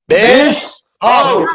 Biz halk!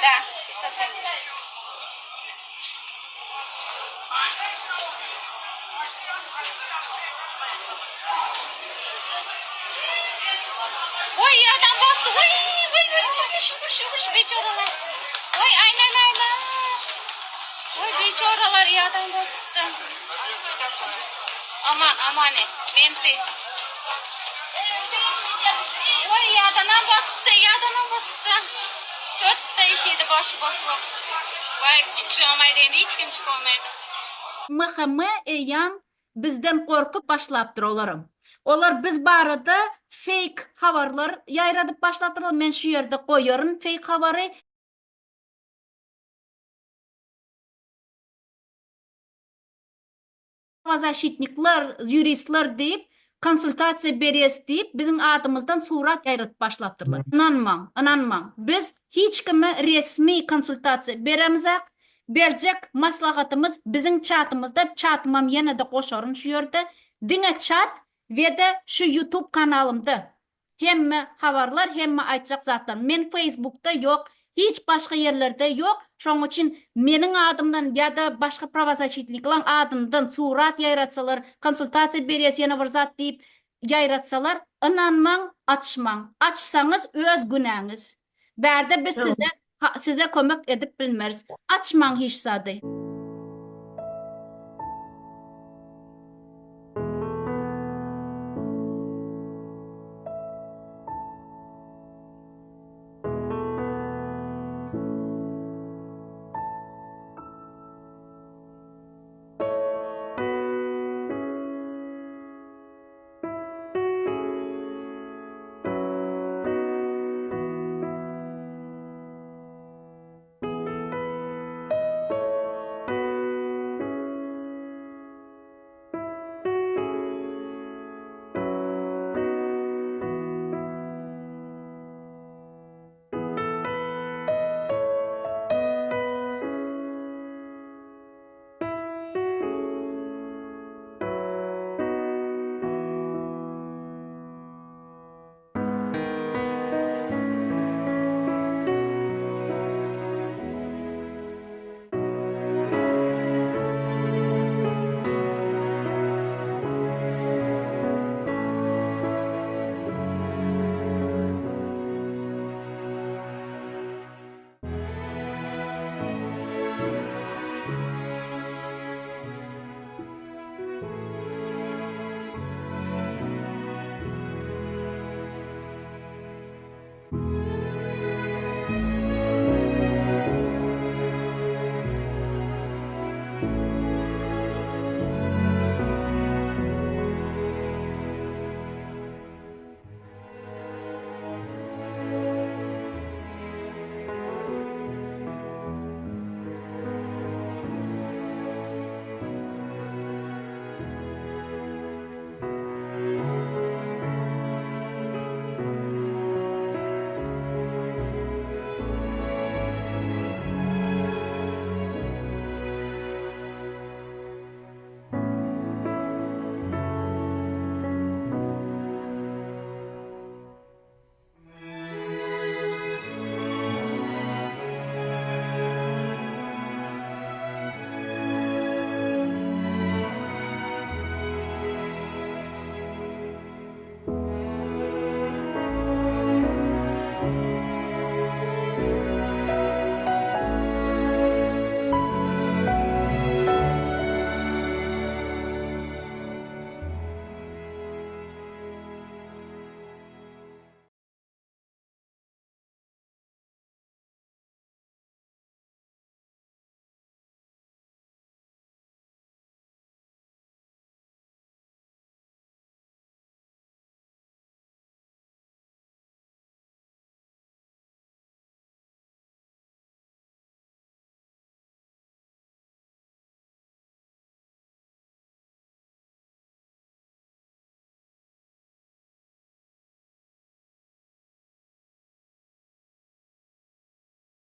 Да, совсем. Voý ýadan basdy. Voý, voý, voý, huş, huş, huş, beçoralar. Voý, aynan, aynan. Voý, beçoralar ýadan basypdy. Aman, aman, menti. Voý, ýadanam basypdy, ýadanam basypdy. Tötde işidi başy basylyp. Voý, çykyşamaýdy endi, hiç kim çykamaydy. MHM eýýäm bizden gorkup başlapdyr olaram. Olar biz barada fake habarlar ýaýradyp başlapdyrlar. Men şu ýerde goýaryn fake habary. Prawozasşitnikler, ýuristler diýip, konsultasiýa berýäs diýip, biziň adymyzdan surat ýaýradyp başlapdyrlar. Ynanmaň, ynanmaň. Biz hiç kime resmi konsultasiýa beremzak. Berjek maslahatymyz biziň çatymyzda, çatymam ýene-de goşaryn şu ýerde. Diňe çat we-de şu YouTube kanalymda. Hemme habarlar hemme aýtjak zatlarym. Men Facebookda ýok, hiç başga ýerlerde ýok. Şoň üçin meniň adymdan ýa-da başga prawozaşitniklaň adyndan surat ýaýratsalar, konsultasiýa berýäs ýene bir zat diýip ýaýratsalar, ynanmaň, açmaň. Açsaňyz öz günäňiz. Bärde biz size size kömek edip bilmeris. Açmaň hiç zady.